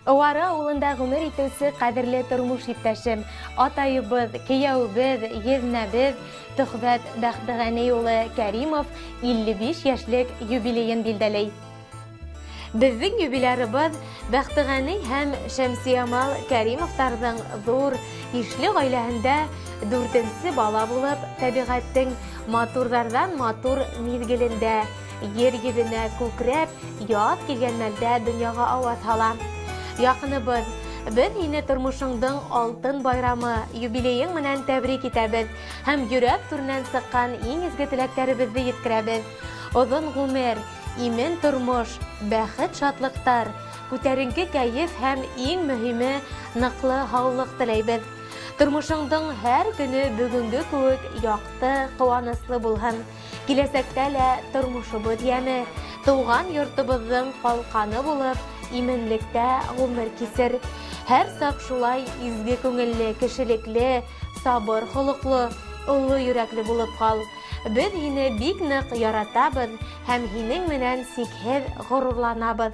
Ыуары ауылында ғүмер итеүсе ҡәҙерле тормош иптәшем, атайыбыҙ, кейәүебеҙ, еҙнәбеҙ Төхвәт Бәхтеғәней улы Кәримов 55 йәшлек юбилейын билдәләй. Беҙҙең юбилярыбыҙ Бәхтеғәней һәм Шәмсиямал Кәримовтарҙың ҙур ишле ғаиләһендә дүртенсе бала булып, тәбиғәттең матурҙарҙан матур миҙгелендә ер йөҙөнә күкрәп, яҙ килгән мәлдә донъяға ауаз һала. Яҡыныбыҙ, беҙ һине тормошоңдоң алтын байрамы, юбилейың менән тәбрик итәбеҙ һәм йөрәк түренән сыҡҡан иң изге теләктәребеҙҙе еткерәбеҙ. Оҙон ғүмер, имен тормош, бәхет, шатлыҡтар, күтәренке кәйеф һәм иң мөһиме ныҡлы һаулыҡ теләйбеҙ. Тормошоңдоң һәр көнө бөгөнгө кеүек яҡты, ҡыуаныслы булһын. Киләсәктә лә тормошобоҙ йәме, тыуған йортобоҙҙоң ҡалҡаны булып, именлектә ғүмер кисер. Һәр саҡ шулай изге күңелле, кешелекле, сабыр холоҡло, оло йөрәкле булып ҡал. Беҙ һине бик ныҡ яратабыҙ һәм һинең менән сикһеҙ ғорурланабыҙ.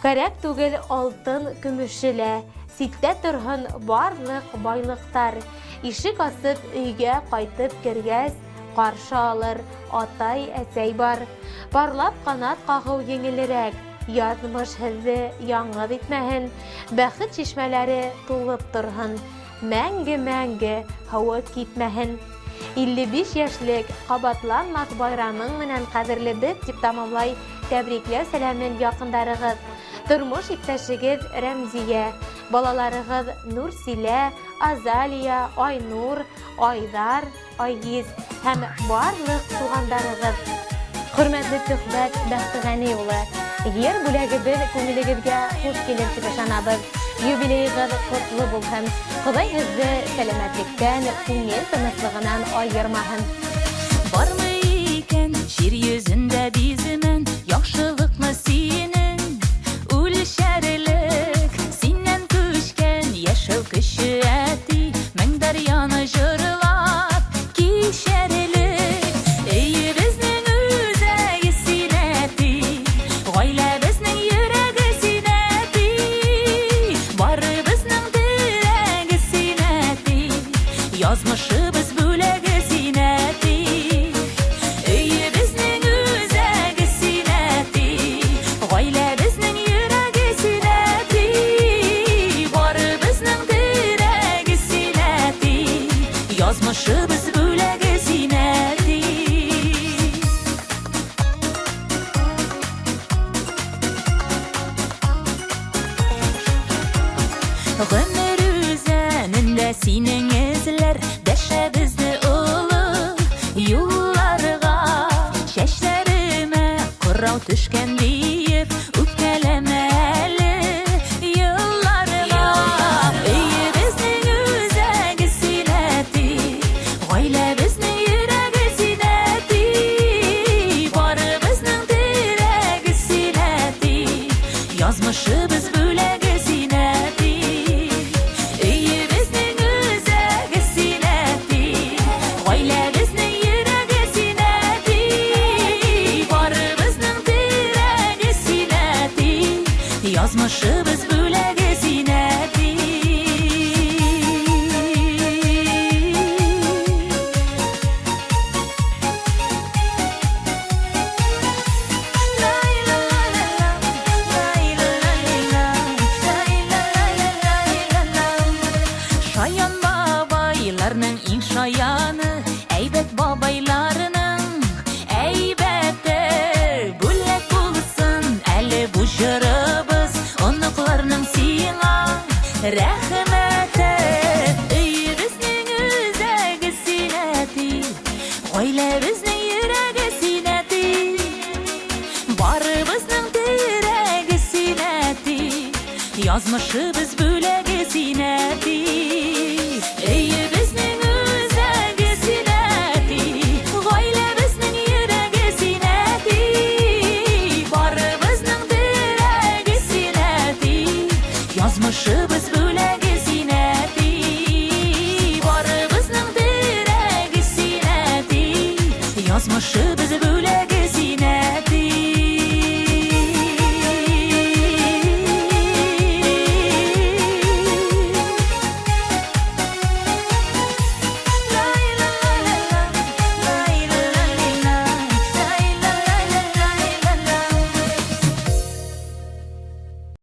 Кәрәк түгел алтын көмөшө лә, ситтә торһон барлыҡ байлыҡтар. Ишек асып өйгә ҡайтып кергәс, ҡаршы алыр атай, әсәй бар. Парлап ҡанат ҡағыу еңелерәк, яҙмыш һеҙҙе яңғыҙ итмәһен, бәхет шишмәләре тулып торһон, мәңге-мәңге һыуы кипмәһен. 55 йәшлек ҡабатланмаҫ байрамың менән ҡәҙерлебеҙ, тип тамамлай тәбрикләү сәләмен яҡындарығыҙ. Тормош иптәшегеҙ Рәмзиә, балаларығыҙ Нурсилә, Азалия, Айнур, Айҙар, Айгиз һәм барлыҡ туғандарығыҙ. Хөрмәтле Төхвәт Бәхтеғәней улы, ер бүләгебеҙ күңелегеҙгә хуш килер тип ышанабыҙ. Юбилейығыҙ ҡотло булһын. Хоҙай һеҙҙе сәләмәтлектән, күңел тыныслығынан айырмаһын. Бармы икән җир йөзендә биземен, яхшылыкны синең үлчәрлек, синнән күчкән яшәү көче әти, мең дәрьяны җырлап кичәрлек. Өебезнең үзәге син әти, гаиләбезнең йөрәге син әти, барыбызның терәге син әти, язмышыбыз бүләге син әти. Өебезнең үзәге син әти, гаиләбезнең йөрәге син әти, барыбызның терәге син әти, язмышыбыз бүләге син әти. Гомер үзәнендә синең эзләр дәшә безне олы юлларга. Чәчләремә кырау төшкән диеп үпкәләмә әле елларга. Өебезнең үзәге син әти, гаиләбезнең йөрәге син әти, барыбызның терәге син әти, язмышыбыз бүләге син әти. Өебезнең үзәге син әти, гаиләбезнең йөрәге син әти, барыбызның терәге син әти, язмышыбыз бүләге син әти. Шаян бабайларның иң шаяны, әйбәт бабайларының әйбәте. Бүләк булсын әле бу җырыбыз, оныкларның сиңа рәхмәте. Өебезнең үзәге син әти, гаиләбезнең йөрәге син әти, барыбызның терәге син әти, язмышыбыз бүләге син әти. Өебезнең үзәге син әти, гаиләбезнең йөрәге син әти, барыбызның терәге син әти, язмышыбыз бүләге син әти, барыбызның терәге син әти, язмышыбыз